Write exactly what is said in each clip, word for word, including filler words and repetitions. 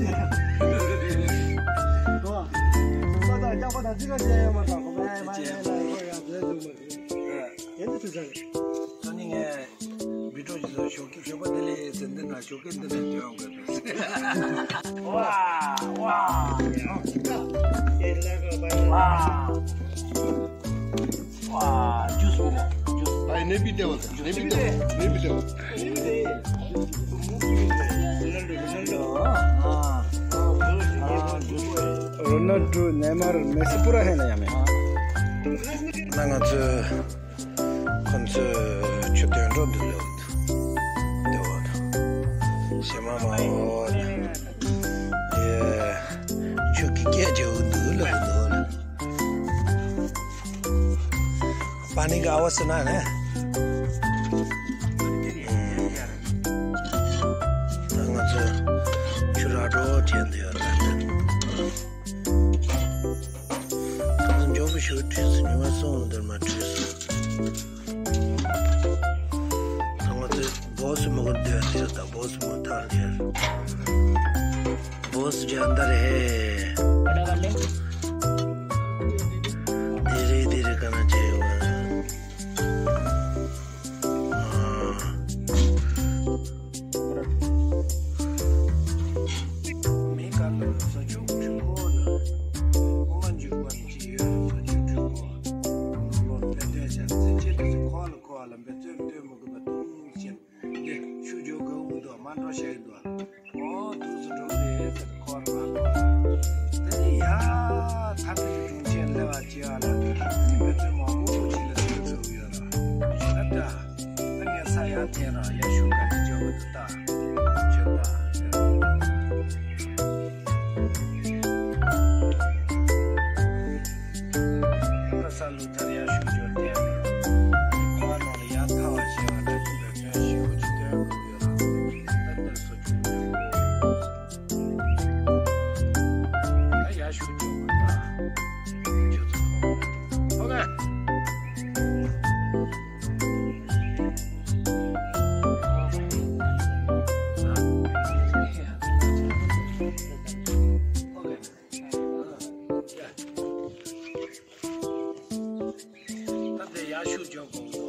ད་ནི་ངས་བི་ཀྲོ་ཇི་ལ་ཞོགས་ཀྱི་ཞོགས་པ་དེ་ལས་ཟིན་དེ་ན་ཞོགས་ཀྱི་འདི་ནས་འདོན་དགོས་པས། ཝ་ཝ་ཝ། ཝ། ཇུས་མི་ལ་ཇུས། ཨའི་ནེ་པི་ཏེ་བ་ནེ་པི་ཏེ་བ་ནེ་པི་ཏེ་བ། Ronaldo, Neymar, Messi पूरा है ना यहाँ में। ང་ཚོས་ཁོ་ཚོས་ཆུ་དོན་འགྲོ་འདུག་ལོ། འདུག་ཞེ་མ་མ་འོ། ཡེ། ཆུ་གི་སྐད་ཅིག་འདུག་ལོ་འདུག་ལོ། पानी का आवाज सुना है ना? ང་ཚོ་ཆུ་ར་འགྲོ་བྱས་འདི་ཡོད་རེད། ང་ཚོ་མགྱོགས་པོ་ཞིག་བྲོས་སོང་། ཉི་མ་གསུམ་འདིར་མ་བྲོས་སོང་། ང་ཚོ་སྦོ་སི་མོ་གི་འདོད་དེ་ད་སྦོ་སི་མོ་ཐག་ལེར། बहुत ज्यादा रहे। धीरे धीरे करना चाहिए। हाँ। འདི་ཤུགས་རྒྱག་དགོས་འདུག་མ་འགྲོ་བཤད་ཀྱི་འདུག་ཨོ་ཐུགས་སུ་འགྲོ་རེད་ཟེར་ཁོ་རང་ལ་ཁོ། དེ་ནས་ཡ་ཐབས་ཀྱི་དྲུང་ཆེན་སླེབས་པ་བྱས་པ་ལ་མི་ཚོས་མང་པོ་ཅིག་ལ་ཐུགས་སུ་ཡོད་ར། ད་ད་ད་ངས་ས་ཡ་དེ་རང་ཡ་ཤུགས་ག་ཚོད་འཇོག་གི་འདུག་ད་ཁྱོད་ད། ཡ་ས་ལུ་ཐར་ཡ་ཤུགས་འཇོག་དེ་ཁོ་རང་ལ་ཡ་ཐ་བ་བྱས་པ་ད་ཁྱོད་ད་ཁྱོད་ཤི་བོ་ཅིག་སྟོན་དགོས་ཡོད་ར། ད་ད་སོ། ད་དེ་ཡར་ཤུགས་རྒྱོབ་དགོས་འདུག་བ།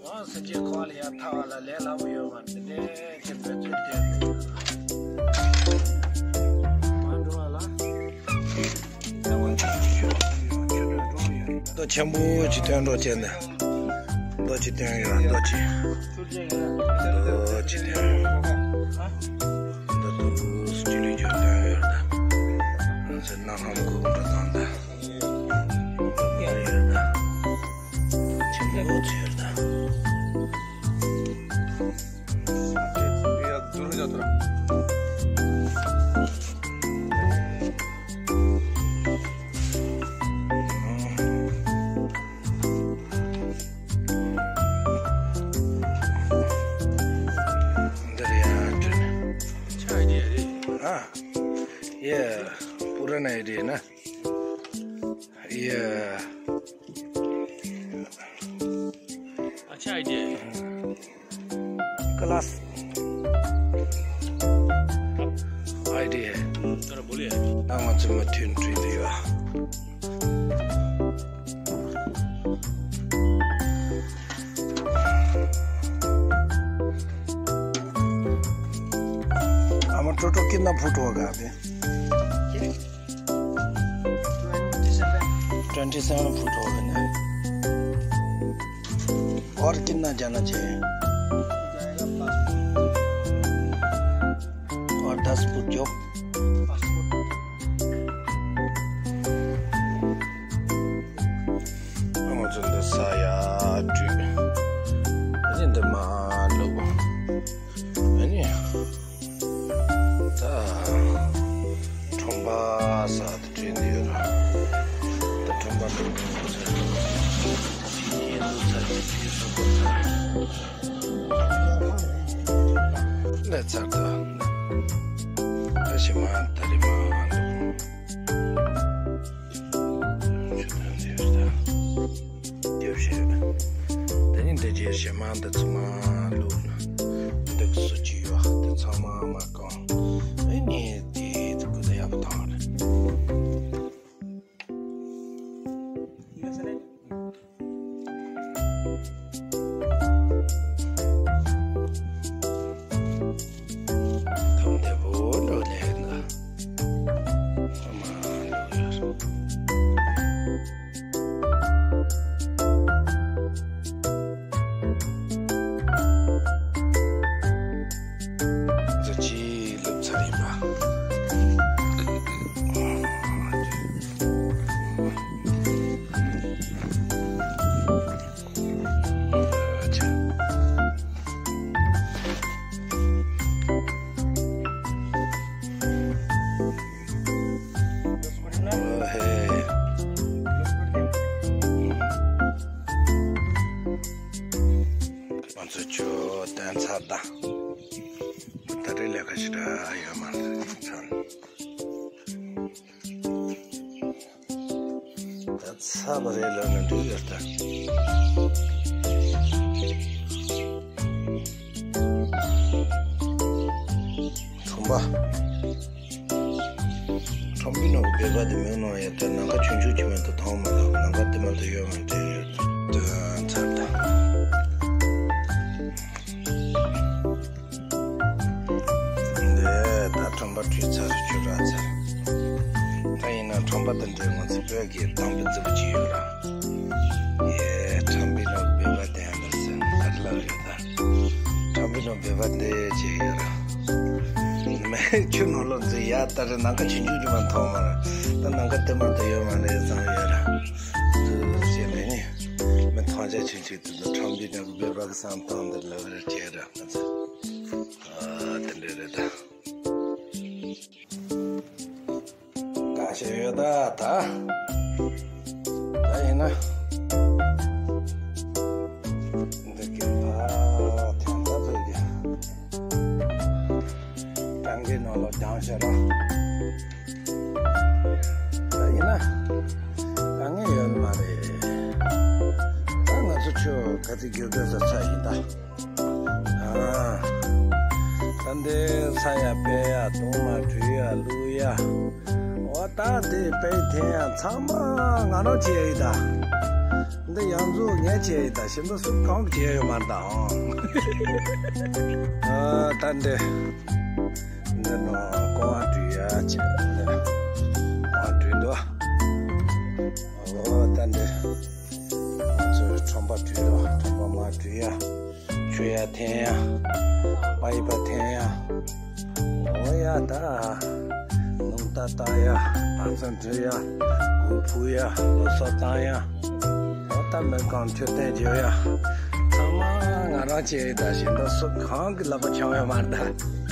འོང་ཟེར་གྱི་ཁོ་ལ་ཡར་ཐག་པ་ལ་ལས་སླ་པོ་ཡོད་མ་རེད། དེ་འདྲའི་ཁྱེད་འབད་བརྩོན་བསྟེན་དགོས་འདུག་བ། མ་འགྲོ་བ་ལ། རྡོ་ཆེན་པོ་ཅིག་ཐོན་འགྲོ་བྱས་ནས། རྡོ་ཅིག་ཐོན་ཡོད་རྡོ་ཅིག་རྡོ་ཅིག་ཐོན་ཡོད། འདི་འདུག་སྤྱི་ལུས་ཀྱི་ཐོན་ཡོད་ད། ང་ཚོའི་སྣ་ཁམས་གོ་འགྲོ་དང་ད། ཆེན་པོ་ཚོས་ད། འདིར་ཡང་བྲིས་ནས། ཆ་ཡི་རེད། ཨ། ཡེ། པུ་ར་ན་ཡི་རེད་ན། ཡེ། अच्छा आइडिया है। क्लास आइडिया है। तर बोलिए। ང་ཚོ་མུ་མཐུད་བྲིས་འདི་ཡོད། आम टोटो कितना फुट होगा अभी? ट्वेंटी सेवन फुट होगा ना। और कितना जाना चाहिए? और दस फुट जो। ང་ཚོ་འདི་ས་ཡ་དྲུག་ཨ་ནི་འདི་མ་ལུག་ཨ་ནི། ད། ཁྲོམ་པ་ས་དེ་བྲིས་འདི་ཡོད་ར། ད་ཁྲོམ་པ་འགྲོ་དགོས་ཚར། ཕྱི་རྒྱལ་འགྲོ་ཚར། ཕྱི་སོག་པོ་ཚར། ལས་ཚར་ད། ད་ཞི་མ་ད་རི་མ་འདུག་ཆུ་དང་འདི་ཡོད་ད། རྒྱབ་ཤེས། དེ་ནི་འདི་རྗེས་ཞེ་མ་འདི་ཚང་མ་བླུགས་ན། འདི་གི་སུ་ཅི་ཡོད་དེ་ཚང་མ་མ་གང་། ཨེ་ནི་དེ་ ཨོ་ཧེ། ང་ཚོ་ཇོ་བསྟན་ཚར་ད། ད་རེས་ལས་ཀ་ཞེ་དྲག་ཡོད་མ་རེད་ཚང་། ད་ཚར་བ་རེད་ལབ་ན་འགྲིག་ཡོད་ད། ཁྲོམ་པ། ཁྲོམ་པའི་ནང་གི་སྦལ་པ་དེ་མིང་ནང་ཡོད་ད། ནམ་མཁའ་ཆུང་ཆུང་ཅིག་མ་གཏོགས་མཐོང་མ་ཐུབ། ནམ་མཁའ་དེ་མ་གཏོགས་ཡོད་མ་རེད་ཡོད་ད། ཚར་ད། འདི་ད་ཁྲོམ་པ་བྲུས་ཚར་རེད། ཆུ་རག་ཚར། ད་ཡིན་ན་ཁྲོམ་པ་དེ་འདྲའི་ང་ཚོ་བོད་ཀྱི་དང་པོ་རྫི་པོ་ཅིག་ཡོད་ར། ཡེ་ཁྲོམ་པའི་ནང་སྦལ་པ་དེ་ཡང་འདྲ་ཟེར་ཨ་རི་ལ་ཡོད་ད། ཁྲོམ་པའི་ནང་སྦལ་པ་འདི་ཅིག་ཡོད་ར། མེ་ཆུ་ནང་ལོག་འཛུལ་ཡ་ད་རེད། ནམ་མཁའ་ཆུང་ཆུང་ཅིག་མ་མཐོང་མ་རེད། ད་ནམ་མཁའ་དེ་མ་གཏོགས་ཡོད་མ་རེད་བསམ་ཡོད་ར། འདི་ཅིག་མེད་ནི་མི་མཐོང་ཆ་ཆུང་ཆུང་དེ་ཚོ་ཁྲོམ་པའི་ནང་སྦལ་པ་གི་བསམ་སྟངས་འདི་ལབ་རེད་ཅེས་ར། ང་ཚོ་ཨ་དེ་འདྲ་རེད་ད། གང་ཤེས་ཡོད་ད་ད། ད་ཡིན་ན། འདི་གི་ཕ་ཐན་ད་ཕེབས་ཀྱི། གྲང་གི་ནང་ལ་སྦྱང་ཤེས་ར། ད་ཡིན་ན། དཀའ་ངལ་ཡོད་མ་རེད། ད་ང་ཚོ་ཆུ་ག་ཚོད་རྒྱུག་དགོས་ས་ཚ་ཡིན་ད། ཨ། ད་འདི་ས་ཡ་སྦལ་ཡ་གདུང་མ་བྲུས་ཡ་བླུག་ཡ། འོ་ད་དེ་སྦལ་འཐེན་ཡ་ཚང་མ་ང་རང་བྱས་ཡིན་ད། འདི་ཡང་འཛུགས་ངས་བྱས་ཡིན་ད། ཤིན་ཏུ་སུ་གང་བྱས་ཡོད་མ་རེད་ད། ཨ་ད་འདི་འདི་ནང་ཀོ་བ་བྲུས་ཡ་བྱས། འདི་ཀོ་བ་བྲུས་འདུག། འོ་ད་འདི་ང་ཚོའི་ཁྲོམ་པ་བྲུས་རོགས། ཁྲོམ་པ་མ་བྲུས་ཡ། ཆུ་ཡ་འཐེན་ཡ། པ་ཡི་པ་འཐེན་ཡ། འོ་ཡ་ད། ནུམ་རྟ་བཏགས་ཡ། བང་ཚང་འདྲུད་ཡ། གོས་ཕུབ་ཡ། ལོ་སོ་བཏང་ཡ། འོ་ད་མི་རྐང་མཆོད་རྟེན་བརྗོད་ཡ། ཚང་མ་ང་རང་བྱས་ཡིན་ད། ཤིན་ཏུ་སུ་གང་གི་ལག་པ་འཆང་ཡོད་མ་རེད་ད།